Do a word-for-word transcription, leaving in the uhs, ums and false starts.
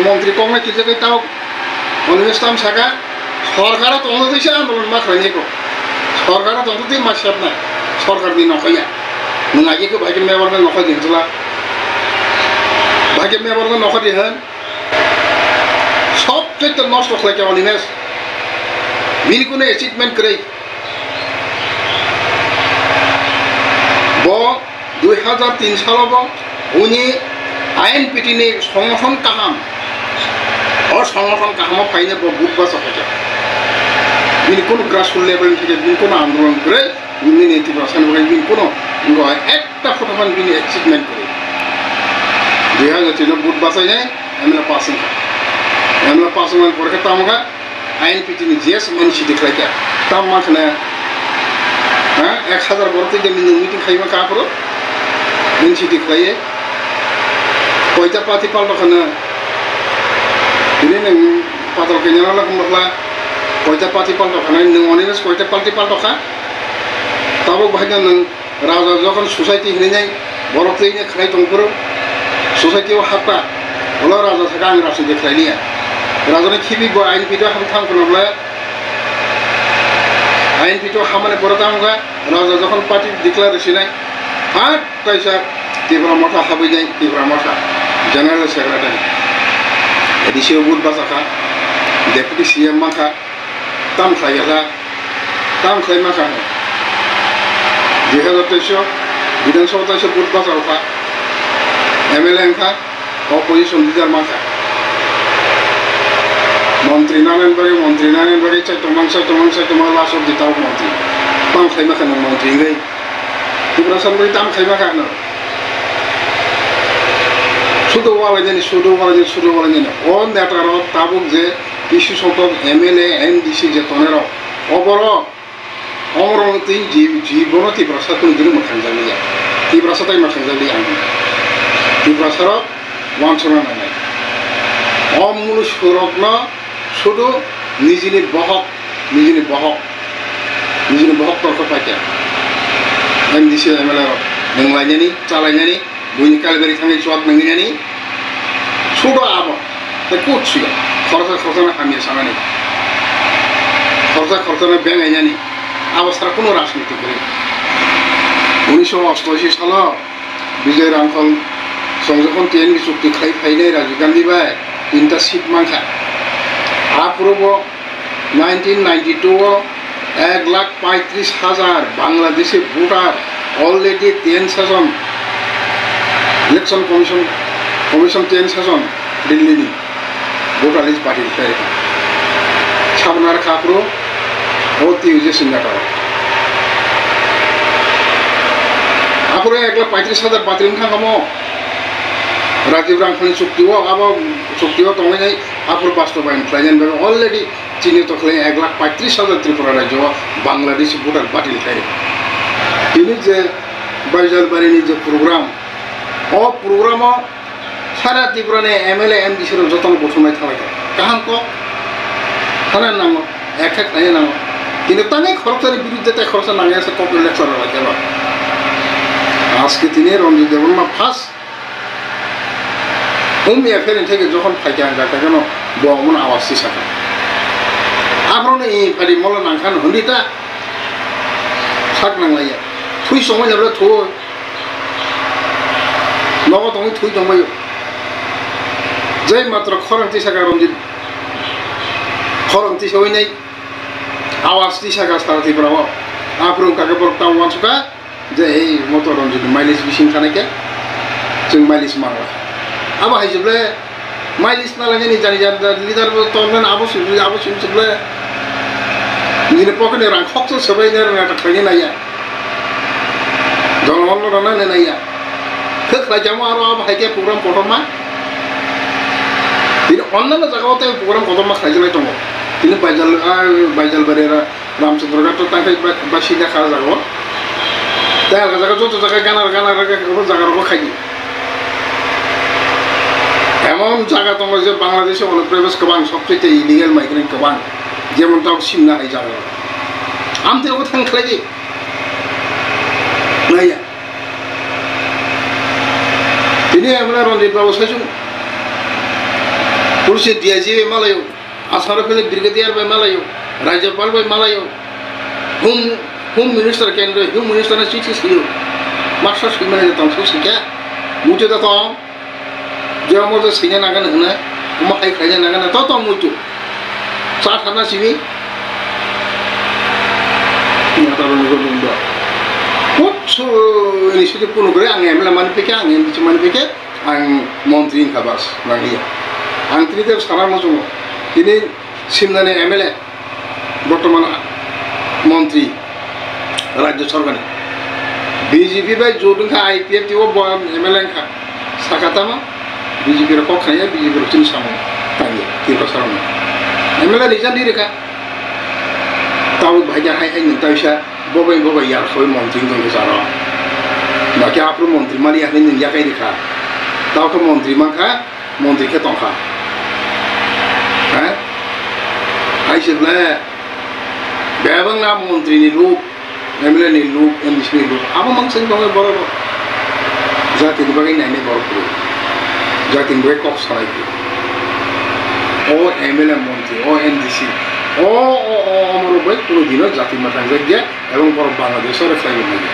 Montri koknai kijakai tao Onimesh tam saka, sorkaro tongtwi se andolon ma khlainai ko. Sorkaro tongtwi ma sepnai. Sorkar ni nokhaya. Nwng agi ko bhai ke member no nokha di hwnsla. Bhai ke member no nokha di hwn. Sob chete nosto khlai khe Onimesh. Bini kuno achievement kwrwi. Bo dui hazar tin salo bo uni I N P T ni songothon kaham, o songothon kaham o phaina bo budbasa phaikha. Bini kunu grassroots level ni theke bini kunu andolon kwrwi, bini Tiprasa ni bagwi bini kunu ngo ekta photo phan bini achievement kwrwi. Dui hazar tin o budbasa nai M L A pass wngkha. M L A pass wngmani pore khe tamo kha I N P T ni G S man city khlai kha. Tam man khna, ha, ek hazar borok tei jemni nwng meeting khaima kha aphuru. Nwng city khlaiye. Koita party palto khna. Ini nwng patal kenya na khum khla. Koita party palto khna nwng Onimesh koita party palto kha. Tabuk bahai nwng Raja jokhon society hinwi nai borok twi nai khlai tong phuru, society o hakta, ulo raja saka ang rajniti khlai liya. Raja ni khibi bo I N P T o hap thang kono ble, I N P T o hamani pore tamo kha, raja jokhon party declare sinai, ha kaisa Tipra Motha habwi nai, Tipra Motha General Secretary, A D C o vote bachakha, Deputy C M mankha, Tam khlai ya kha, tam khlai ma kha hwn. Dui hazar teis o Bidhan Sabha teis o vote bachao kha, M L A wng kha, opposition leader ma kha. Montri nanani bagwi, montri nanani bagwi chai tongmang, chai tongmang, chai tongmang, last o di tao montri. Tam khlai ma kha nwng montri wngwi. Tiprasa ni bagwi tam khlai ma kha hwn. Sudu walainani, sudu walainani, sudu walainani. O neta rok tabuk je T C Sotok, M L A, M D C je tongnai rok, oborok, oborok twi ji-, jibono Tiprasa kunu dino mwkhang jagwi ya. Tiprasa tai mwkhang jagwi ang. Tiprasa rok wansukna nangnai. O mulu surokno sudu nijini bohok, nijini bohok, nijini bohok torkhe paikha. M D C, M L A rok nwnglainani, chalainani, Buini kalbari thangwi chuak nangwi nani. Sudo abo. Te kut suya. Khoroksa khoroksa no hamya sanani. Khoroksa khoroksa no bengai nani. Abo sara kuno rajniti kwrwi. Unisho ostosi salo Bijoy Rangkhol Songjokhon T N V chukti khlai phainai Rajiv Gandhi bai tinta seat mankha. Aphuru bo Nineteen ninety-two o ek lakh paitris hajar Bangladeshi voter already ten session Election Commission, Commission ten session Delhi ni voter list batil khlai rikha. Sabnar kha aphuru o T U J Singata o. Aphuru ek lakh paitris hajar batil wngkha kamo Rajiv Rangkhani chukti o, abo chukti o tongwi nai aphuru bastobayan khlainani bagwi already Chini to khlai ek lakh paitris hajar Tripura rajyo o Bangladeshi voter batil khlai rikha. Tini je Baijalbari ni je program, o program o sara Tripura ni M L A, M D C rok jotono buthumnai thalai kha. Kaham kok thana nango, ek khe khlai nango. Tini tangwi khoroksa ni biruddhe tei khoroksa nangya se kok lecture rok lai khe ba. Aske tini Ranjit Debbarma first Umya phereng theke jokhon phaikha ang jakha kheno bo omono awas tisakha. Aphrono i phari molo nangkha hwnwi ta sak nanglaiya. Thui songwi jabra thuo. Nogo tongwi thui tongbaio. Jai matro khorang tisakha Ranjit. Khorang tisawi nai awas tisakha sara Tripura o. Aphuru kake borok ta uansukha. Je ei motor Ranjit ni mileage bising thanai khe chwng mileage mango. Abo hai se ble mileage na lagani jani jan leader bo tongmani abo simi abo simi se ble nini pocket ni rang khoksa sebai ne rang ta khlai nai ya. Jono hol no rana ne nai ya. Khe khlai jamo aro abo hai khe program kotorma. Tini onnano jaga o tei program kotorma khlai jai tongo. Tini Baijal, ah, Baijal Bari ra Ramchandra Ghat to tangkhai ba, ba sida kha jaga o. Tei alga jaga joto jaga gana, gana, gana, gana, jaga rogo khaidi. Emon jaga tongo je Bangladesh o onuprabes kwbang, sobchete illegal migrant kwbang. Jemon tao Simna hai jaga o. Amtwi rogo thang khlai di. Naiya. Tini emla Ranjit Babu saichung. Police D I G bai malayo, Assam rifle brigadier bai malayo, Rajyapal bai malayo, Home, Home Minister, Kendra Home Minister no chithi swiyo, master swimani tong su sikha, muitu da tong, je omo je swina nangani hwnwi, omo hai khlaina nangani to tong muitu, cha sana simi. Kutsu initiative kunu kwrwi ang M L A mani pekhe, ang M D C mani pekhe, ang montri wngkha bas, nanglia. Ang tini tei sana muchungo, tini simnani M L A, bortoman montri, rajyo sorkarni. B J P bai jot wngkha, I P F T o bo M L A wngkha. Sakatama B J P rok kok khaiya, B J P rok chini samung tangya, Tiprasa rokno. M L A resign di rikha. Tabuk bhaikhe hai hai nwng taisa bobai bobai yar khoi montri wngwi jaro. Bakhe aphuru montri mani yakni nwng yakai rikha. Tabuk khe montri mankha, montri khe tongkha. He? Hai se ble bebak na montri ni look, M L A ni look, M D C ni look, abo mang seng tongwi borok rok. Jati ni bagwi nainai borok kwrwi. Jati ni bagwi kok sanai kwrwi. O M L A montri, o M D C, o, o, o, omorok bai kuno dino jati mwthangjakya, ebong borok Bangladesh o rwkhlai rwmani.